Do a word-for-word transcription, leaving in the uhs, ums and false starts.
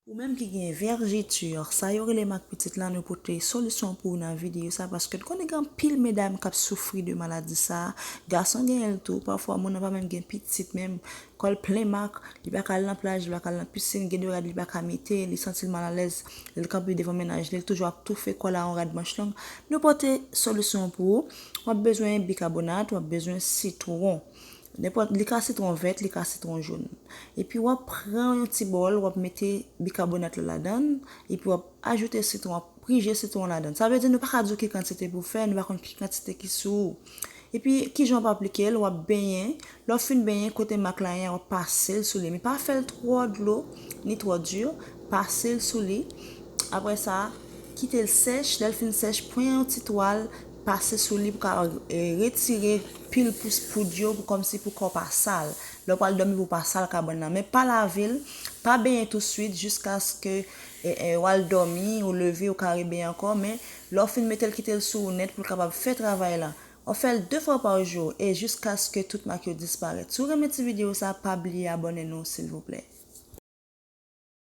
Ou menm ki gen vèjiti, sa yo rele mak pitit la, nou pote solisyon pou ou nan videyo sa, paske n konnen gen anpil medam k ap soufri de maladi sa, gason genyen l tou, pafwa moun nan pa menm gen pitit menm, kò l plen mak, li pa ka al nan plaj, li pa ka al nan pisin, gen de rad li pa ka mete, li santi l malalèz, lè l kanpe devan mennaj li, l toujou ap toufe kò l a yon rad manch long. Nou pote solisyon pou ou, w ap bezwen bikabonat, w ap bezwen sitwon. Nenpòt, li ka sitwon vèt, li ka sitwon jòn. Epi w ap pran yon ti bòl, w ap mete bikabonat la ladan l, epi w ap ajoute sitwon, w ap prije sitwon ladan l. Sa vle di nou pa ka di w ki kantite pou w fè, nou pa konn ki kantite ki sou ou. Epi, kijan w ap aplike l, w ap benyen. Lè w fin benyen, kote mak la ye a, w ap pase l sou li. Men pa fè l twò dlo, ni twò di. Pase l sou li. Apre sa, kite l sèch. Lè l fin sèch, pran yon ti twal, pase sou li pou ka, e, retire pil pous poud yo, pou kòmsi pou kò w pa sal. Lè w pral dòmi pou w pa sal kabann nan. Men pa lave l, pa benyen touswit, jiskaske, e, e, w al dòmi, ou leve, ou ka rebenyen ankò. Men lè w fin mete l, kite l sou ou nèt pou l kapab fè travay la. W ap fè l de fwa pa jou e jiskaske tout mak yo disparèt. Si w renmen ti videyo sa, pa bliye abòne nou, silvouplè.